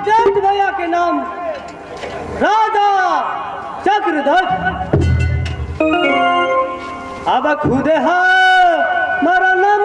जेठ भैया के नाम राजा चक्रधर। अब खुद है मारा नाम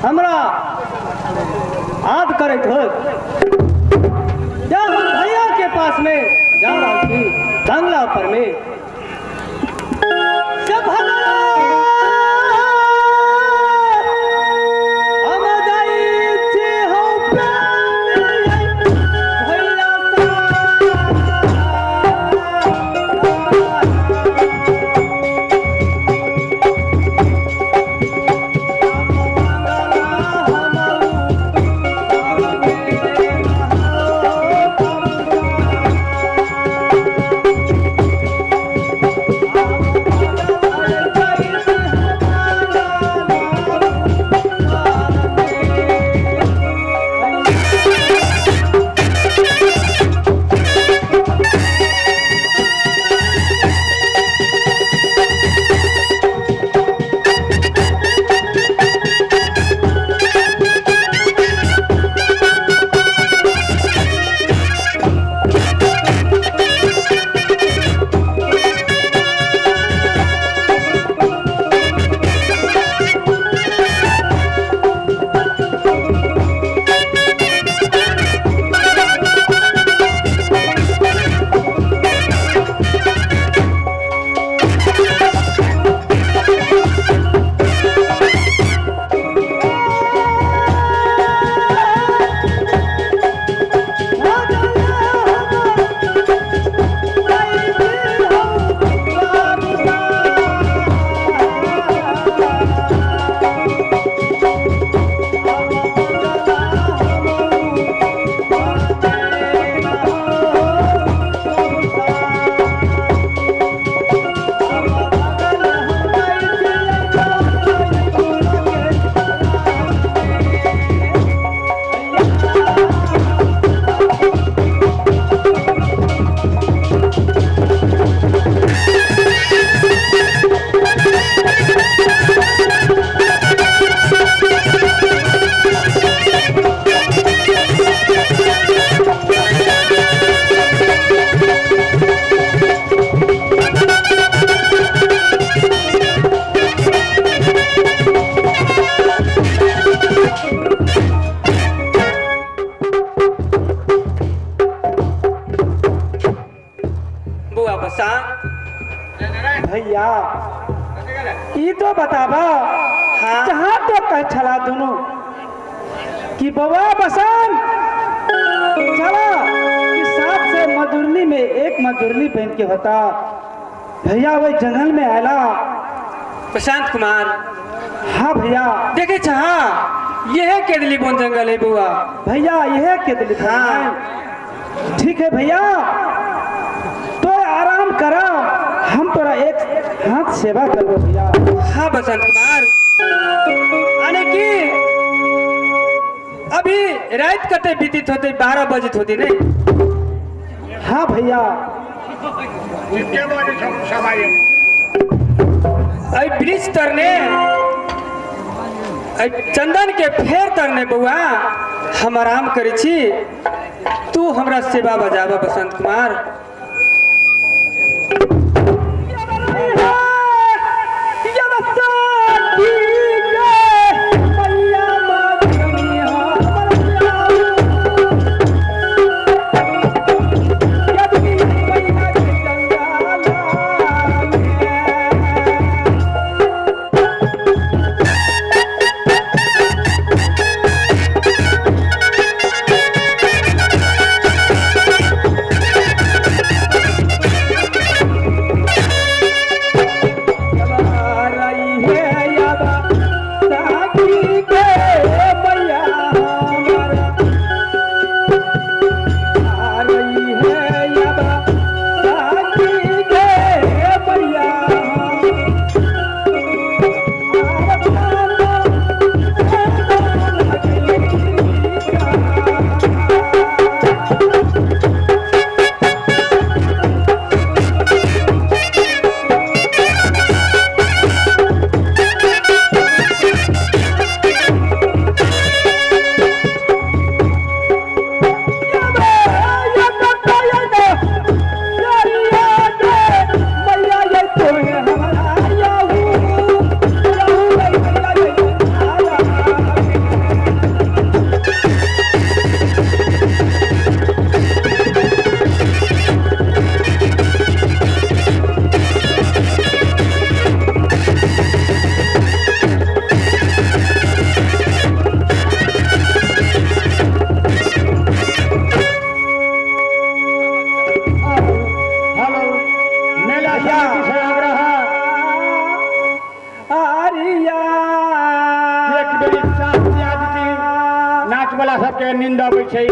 हमरा याद करैत हो। जब हम भैया के पास में जा रहा थी बंगला पर में जब भैया ये तो बताबा। हाँ। जहाँ तो कह छला दोनों कि बबा बसन चला कि साथ से मजूरनी में एक मजूरनी पहन के होता। भैया वही जंगल में आला प्रशांत कुमार। हाँ भैया देखे छहा यह केदली बोन जंगल है बुआ। भैया यह केदली। हाँ ठीक है भैया तो आराम करा, हम तोरा एक हाथ सेवा करबो भैया। हाँ बसंत कुमार आने की अभी रात कते बीतित होते 12 बजे होती नहीं। हाँ भैया ठीके बाजै छौ सबाई। एहि वृक्ष तरने, एहि चंदन के फेर तरने बौआ हम आराम करै छी, तू हमरा सेवा बजाबऽ बसंत कुमार। हेलो, मेला समिति से आग्रह एक बेरी चाह पिया देती, नाच वाला सबके नींद अबै छै।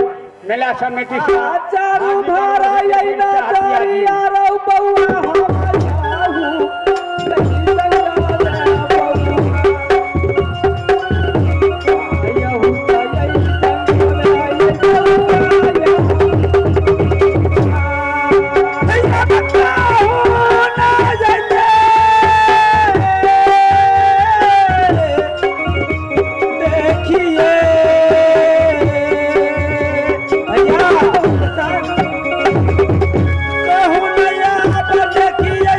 मेला समिति से चारू धारा अइना चारिया रौ बौआ हमर याहू, देखिए भैया कहू नया देखिए।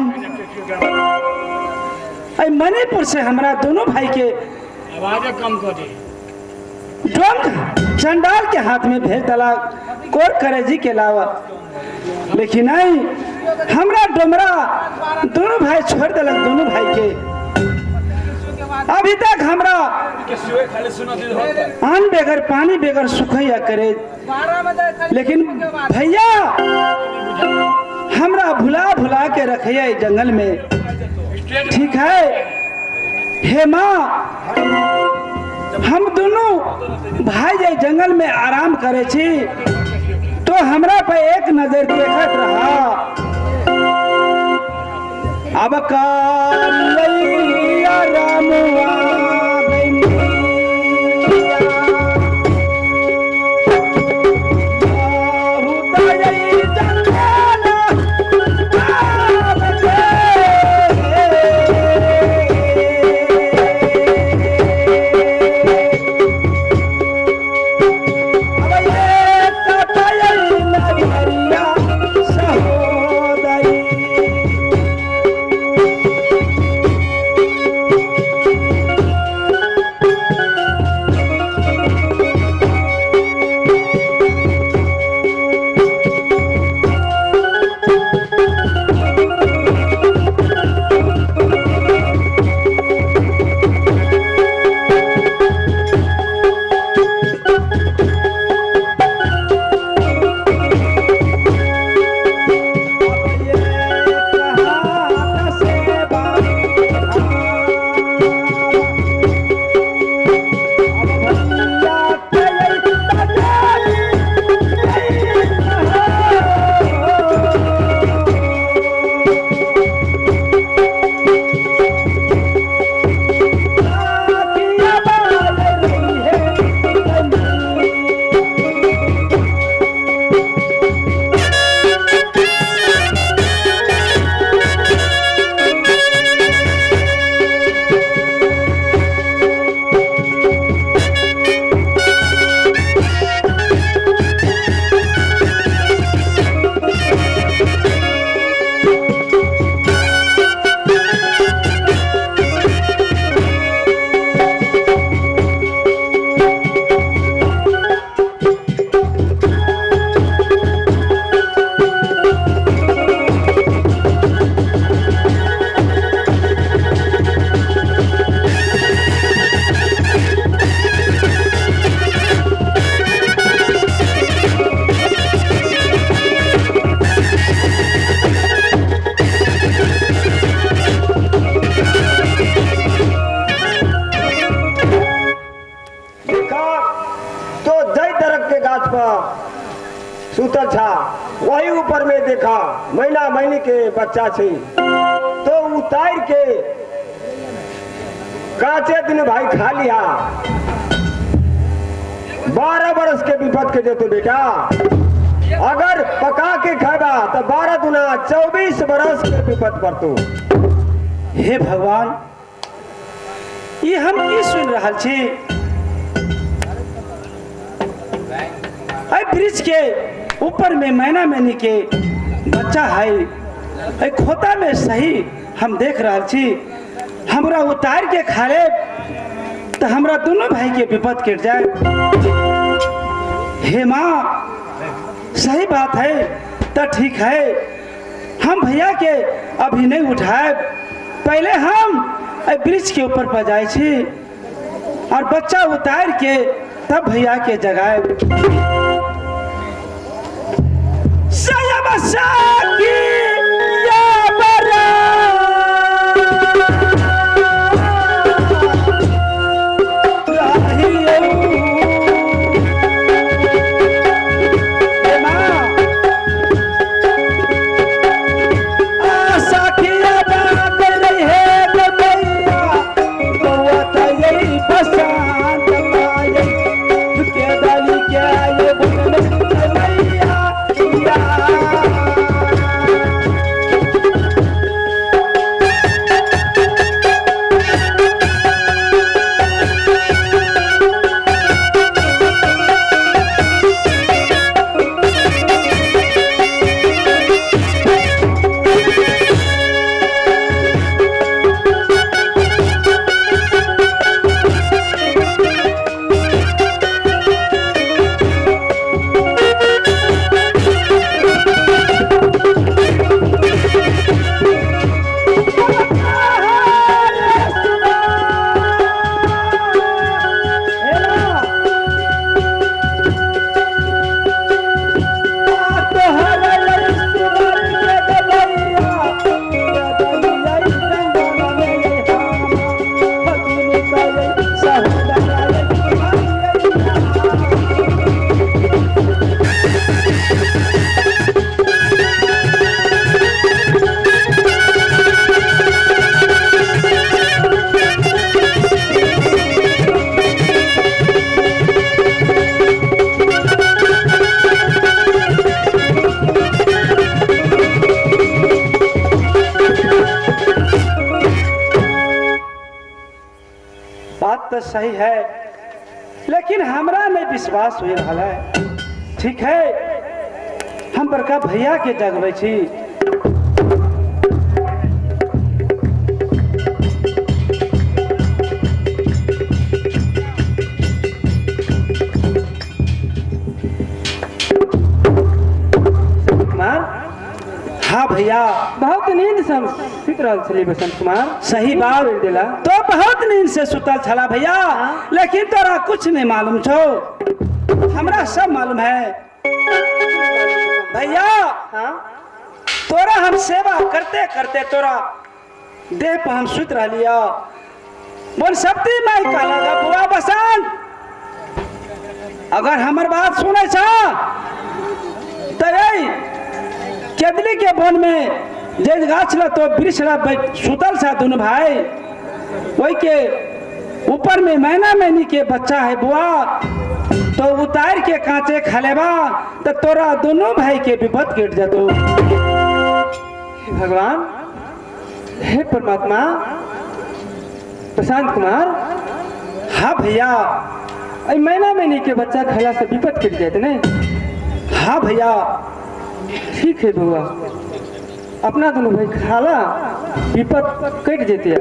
हम एहि मणिपुर से हमरा दोनों भाई के आवाज कम कर दे। डोम चंडाल के हाथ में भेज दला कोर करेजी के लावा, लेकिन नहीं हमरा डोमरा दोनों भाई छोड़ दिलक दोनों भाई के। अभी तक हमरा आन बेगर पानी बेगर सुखैया करे, लेकिन भैया हमरा भुला भुला के रखैया जंगल में। ठीक है हे माँ, हम दोनों भाई जे जंगल में आराम करे छी तो हमरा पे एक नजर देखत रहा। अब कालैया रामुआ सुतल छा वही ऊपर में देखा महीना महीने के बच्चा छे तो उतार के काचे दिन भाई खा लिया। 12 बरस के विपद के जेतो बेटा, अगर पका के खाबा तो 12 दुना 24 बरस के विपद पड़तो। हे भगवान, ये हम की सुन रहा छी? ब्रिज के ऊपर में मैना मैनी के बच्चा है, खोता में सही हम देख रहा छी। हमरा उतार के खा ले तो हमरा दोनों भाई के विपद कट जाए। हे माँ, सही बात है तो ठीक है, हम भैया के अभी नहीं उठाए, पहले हम ब्रिज के ऊपर पर जाए छी और बच्चा उतार के तब भैया के जगाए। Yeah. बात तो सही है, लेकिन हमरा नहीं विश्वास हो रहा है। ठीक है, हम बड़का भैया के जगबै छी। कुमार। हाँ भैया, बहुत नींद से हम सुति रहल छली बसंत कुमार। सही बात देला तो बहुत नींद से सुतल छला भैया, लेकिन तोरा कुछ नहीं मालूम छो, हमरा सब मालूम है भैया। हाँ? तोरा हम सेवा करते करते तोरा देह पर हम सुत रहिया। बोल शक्ति माई कहला गा बुआ बसंत, अगर हमर बात सुनै छ तो केदली के वन में जे गाछ ला तो वृक्ष ला सुतल छा दोनों भाई, वही के ऊपर में मैना मैनी के बच्चा है बुआ, तो उतार के कांचे खलेबा तो तोरा दोनों भाई के विपत गिर जतो। हे भगवान, हे परमात्मा। प्रशांत कुमार। हाँ भैया, अई मैना मैनी के बच्चा खैला से विपत कट जाते नहीं? हाँ भैया। ठीक है बउआ, अपना दोनों भाई खाला विपत कट जेते।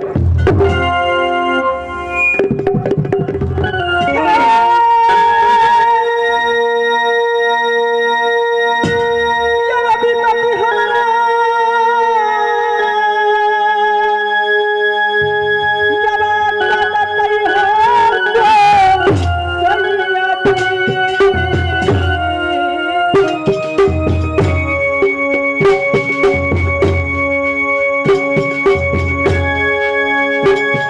Thank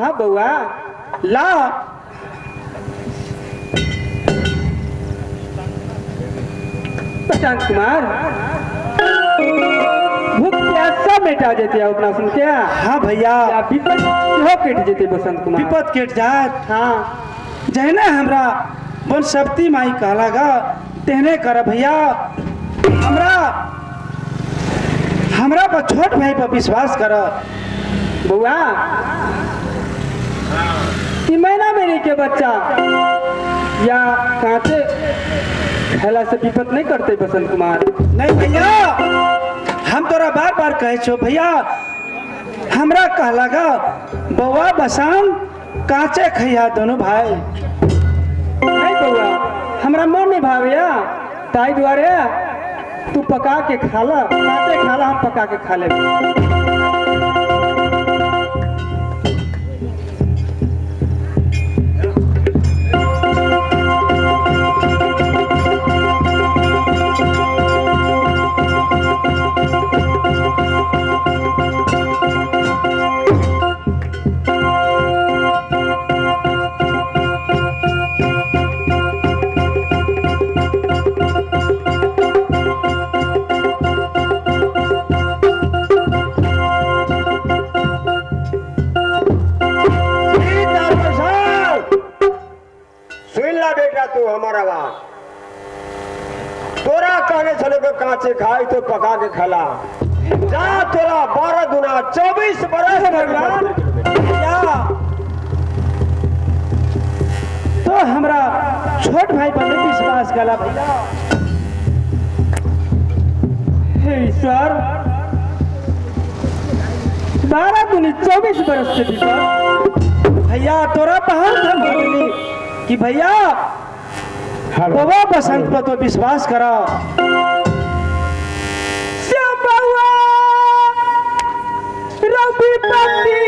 हाँ बउआ ला। बसंत कुमार भूख प्यास सब मिटा जेते अपना सुन के। हाँ भैया विपद सेहो कटि जेते बसंत कुमार। विपद कटि जात। हाँ जहने हमरा बनशक्ति माई कहला गा तेहने कर भैया। हमरा हमरा पर छोट भाई पर विश्वास कर बउआ। ई महीना महीने के बच्चा या कांचे खेला से विपद नहीं करते बसंत कुमार। नहीं भैया हम तोरा बार बार कहे छो भैया। हमरा कहला गा बउआ बसंत कांचे खैया दोनों भाई। नहीं बउआ हमरा मन नहीं भावया ताई दुआरे तू पका के खाला, कांचे खाला हम पका के खा लेब। बेटा तू हमारा बात तोरा कहने छलो के कांचे खाई तो पका के खला जा तोरा 12 दुना 24 बरस भगवान तो हमरा छोट भाई पर नहीं विश्वास कला भैया। हे ईश्वर 12 दुनी 24 बरस के भीतर भैया तोरा बहुत हम भटली कि भैया बाबा बसंत पर तो विश्वास करा। रवि पति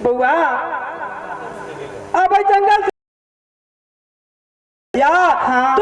बउआ अब जंगल से या हाँ।